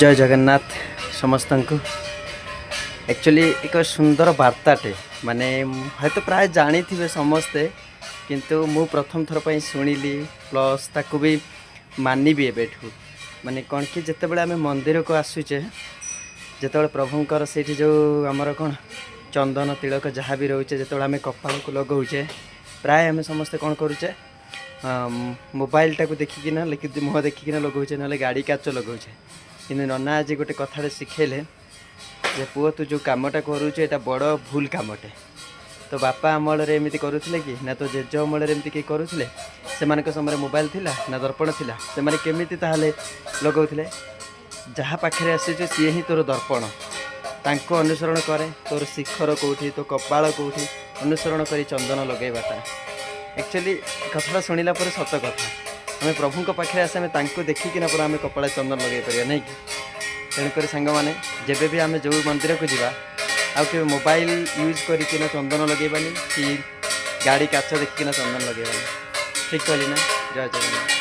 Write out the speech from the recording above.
ଜୟ ଜଗନ୍ନାଥ ସମସ୍ତଙ୍କୁ। ଆକ୍ଚୁଆଲି ଏକ ସୁନ୍ଦର ବାର୍ତ୍ତାଟେ, ମାନେ ହୁଏତ ପ୍ରାୟ ଜାଣିଥିବେ ସମସ୍ତେ, କିନ୍ତୁ ମୁଁ ପ୍ରଥମ ଥର ପାଇଁ ଶୁଣିଲି, ପ୍ଲସ୍ ତାକୁ ବି ମାନିବି ଏବେଠୁ। ମାନେ କ'ଣ କି, ଯେତେବେଳେ ଆମେ ମନ୍ଦିରକୁ ଆସୁଛେ, ଯେତେବେଳେ ପ୍ରଭୁଙ୍କର ସେଇଠି ଯେଉଁ ଆମର କ'ଣ ଚନ୍ଦନ ତିଳକ ଯାହା ବି ରହୁଛେ, ଯେତେବେଳେ ଆମେ କପାଳକୁ ଲଗାଉଛେ, ପ୍ରାୟ ଆମେ ସମସ୍ତେ କ'ଣ କରୁଛେ? ମୋବାଇଲଟାକୁ ଦେଖିକିନା ଲେଖି ମୁହଁ ଦେଖିକିନା ଲଗାଉଛେ, ନହେଲେ ଗାଡ଼ି କାଚ ଲଗାଉଛେ। କିନ୍ତୁ ନନା ଆଜି ଗୋଟେ କଥାଟେ ଶିଖେଇଲେ ଯେ, ପୁଅ, ତୁ ଯେଉଁ କାମଟା କରୁଛୁ, ଏଇଟା ବଡ଼ ଭୁଲ କାମଟେ। ତୋ ବାପା ଅମଳରେ ଏମିତି କରୁଥିଲେ କି ନା ତୋ ଜେଜ ଅମଳରେ ଏମିତି କେହି କରୁଥିଲେ? ସେମାନଙ୍କ ସମୟରେ ମୋବାଇଲ ଥିଲା ନା ଦର୍ପଣ ଥିଲା? ସେମାନେ କେମିତି ତାହେଲେ ଲଗାଉଥିଲେ? ଯାହା ପାଖରେ ଆସିଛୁ, ସିଏ ହିଁ ତୋର ଦର୍ପଣ। ତାଙ୍କୁ ଅନୁସରଣ କରେ। ତୋର ଶିଖର କେଉଁଠି, ତୋ କପାଳ କେଉଁଠି, ଅନୁସରଣ କରି ଚନ୍ଦନ ଲଗାଇବାଟା। ଆକ୍ଚୁଆଲି କଥାଟା ଶୁଣିଲା ପରେ ସତ କଥା, ଆମେ ପ୍ରଭୁଙ୍କ ପାଖରେ ଆସି ଆମେ ତାଙ୍କୁ ଦେଖିକିନା ପରେ ଆମେ କପାଳରେ ଚନ୍ଦନ ଲଗାଇ ପାରିବା, ନାଇଁ କି? ତେଣୁକରି ସାଙ୍ଗମାନେ, ଯେବେ ବି ଆମେ ଯେଉଁ ମନ୍ଦିରକୁ ଯିବା, ଆଉ କେବେ ମୋବାଇଲ ୟୁଜ୍ କରିକିନା ଚନ୍ଦନ ଲଗାଇବାନି କି ଗାଡ଼ି କାଚ ଦେଖିକିନା ଚନ୍ଦନ ଲଗାଇବାନି। ଠିକ୍ କହିଲି ନା? ଜୟ ଜଗନ୍ନାଥ।